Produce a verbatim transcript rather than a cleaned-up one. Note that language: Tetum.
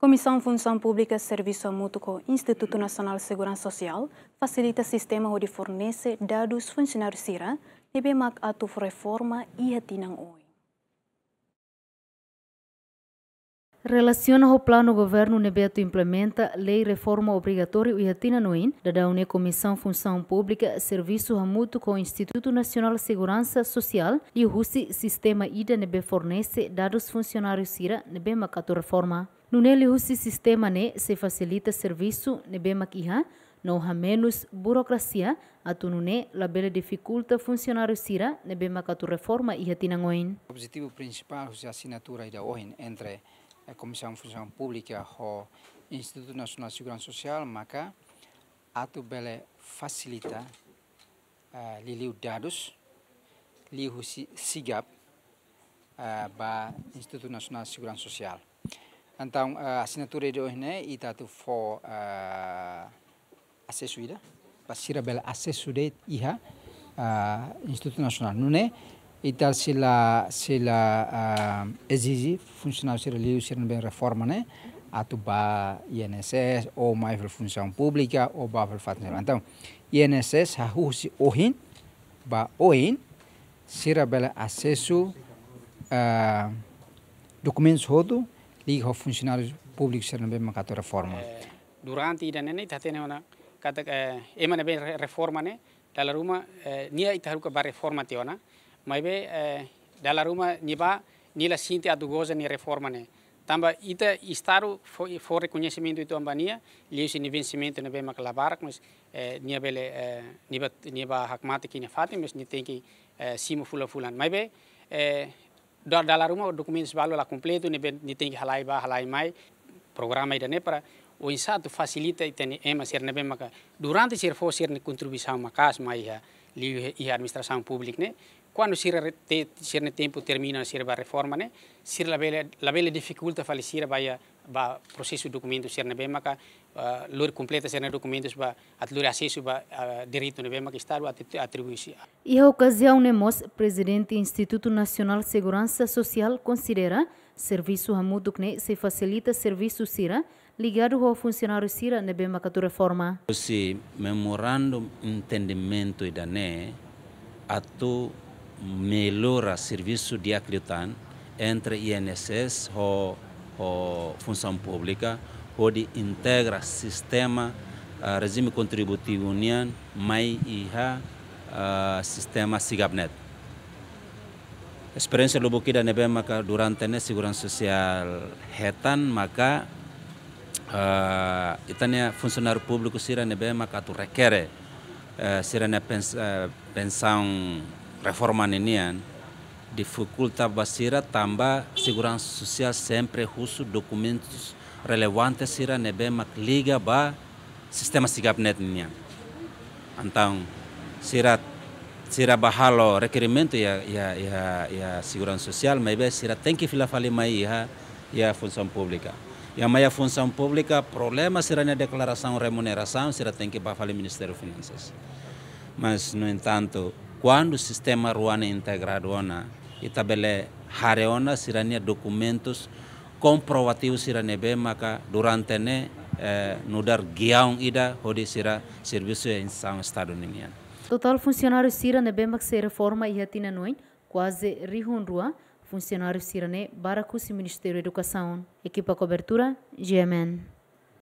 Komisaun Funsaun Públika servisu hamutuk ho Institutu Nasionál Seguransa Sosiál fasilita sistema hodi fornese dadus funsionáriu sira ne'ebé mak atu reforma iha tinan oin. Relasiona ho planu governu ne'ebé atu implementa lei reforma obrigatóriu iha tinan oin, daudaun ne'e Komisaun Funsaun Públika servisu hamutuk ho Institutu Nasionál Seguransa Sosiál liuhusi sistema ida ne'ebé fornese dadus funsionáriu sira ne'ebé mak atu reforma. Nune'e liuhusi sistema ne'e sei fasilita servisu ne'ebé mak iha, no hamenus burokrasia, atu nune'e labele difikulta funsionáriu sira ne'ebé mak atu reforma iha tinan oin. Objetivu prinsipál husi asinatura ida ohin entre, eh, Komisaun Funsaun Públika ho Institutu Nasionál Seguransa Sosiál maka atu bele fasilita, eh, liuliu dadus liuhusi SIGAP, eh, ba Institutu Nasionál Seguransa Sosiál. Entaun, eh, asinatura ida ohin ne'e ita atu fó, eh, asesu ida, para sira bele asesu de'it iha, eh, Institutu Nasionál. Nune'e ita sei la, sei la, eh, ezije funsionáriu sira liu sira ne'ebé reforma ne'e atu bá INSS ou mai fali Funsaun Públika ou bá fali fatin seluk. Entaun, INSS hahú husi ohin ba oin, sira bele asesu, ah, dokumentus hotu liga ho funsionáriu públiku sira ne'ebé mak atu reforma. Eh, durante ida-ne'e ne'e ita hatene ona katak, eh, ema ne'ebé re-, reforma ne'e dala ruma, eh, nia ita haruka bá reforma tiha ona. Maibé, eh, dala ruma nia bá, nia la sente atu goza nia reforma ne'e. Tanba ita Estadu fó, fó rekoñesimentu uitoan ba nia, liuhusi nia vensimentu ne'ebé mak la barak, mas, eh, nia bele, eh, nia bá, nia bá hakmatek iha nia fatin, mas nia tenke, eh, simu fulan-fulan. Maibé, eh, da-, dala ruma dokumentus balu la kompletu, ne'ebé nia tenke halai bá, halai mai, programa ida-ne'e para oinsá atu fasilita ita-nia ema sira ne'ebé maka durante sira fó sira-nia kontribuisaun maka'as mai iha, liu iha administrasaun públika ne'e, kuandu sira re-, te-, sira-nia tempu termina sira bá reforma ne'e, sira labele, labele difikulta fali sira bá iha, bá prosesu dokumentu sira ne'ebé maka, ah, lori kompleta sira-nia dokumentus bá, atu lori asesu bá, ah, direitu ne'ebé maka Estadu ati-, atribui sira. Iha okaziaun ne'e mós, Prezidente Institutu Nasionál Seguransa Sosiál konsidera servisu hamutuk ne'e sei fasilita servisu sira ligadu ho funsionáriu sira ne'ebé mak atu reforma. Husi memorandum entendimentu ida-ne'e atu mellora servisu di'ak liután entre INSS ho, ho Funsaun Públika, hodi integra sistema, ah, rejime kontributivu nian mai iha, ah, sistema SIGAPnet. Esperiénsia lubuk ida ne'ebé maka durante ne'e seguransa sosiál hetan maka, eh, ita-nia funsionáriu públiku sira ne'ebé maka atu rekere, eh, sira-nia pens-, eh, pensaun reforma ninian difikulta ba sira tanba seguransa sosiál sempre husu dokumentus relevante sira ne'ebé mak liga ba sistema SIGAPnet nian. Entaun, sira, sira bá halo rekerimentu iha, iha, iha, iha seguransa sosiál, maibé sira tenke fila fali mai iha, iha Funsaun Públika. Iha mai iha Funsaun Públika, problema sira-nia deklarasaun remunerasaun, sira tenke bá fali Ministériu Finansas. Mas, no entantu, kuandu sistema rua ne'e integradu ona, ita bele haree ona sira-nia dokumentus komprovativu sira ne'ebé maka durante ne'e, eh, nu'udar giaun ida hodi sira servisu iha instituisaun Estadu ninian. Totál funsionáriu sira ne'ebé mak sei reforma iha tinan oin kuaze rihun rua, funsionáriu sira ne'e barak husi Ministériu Edukasaun. Ekipa kobertura, GMN.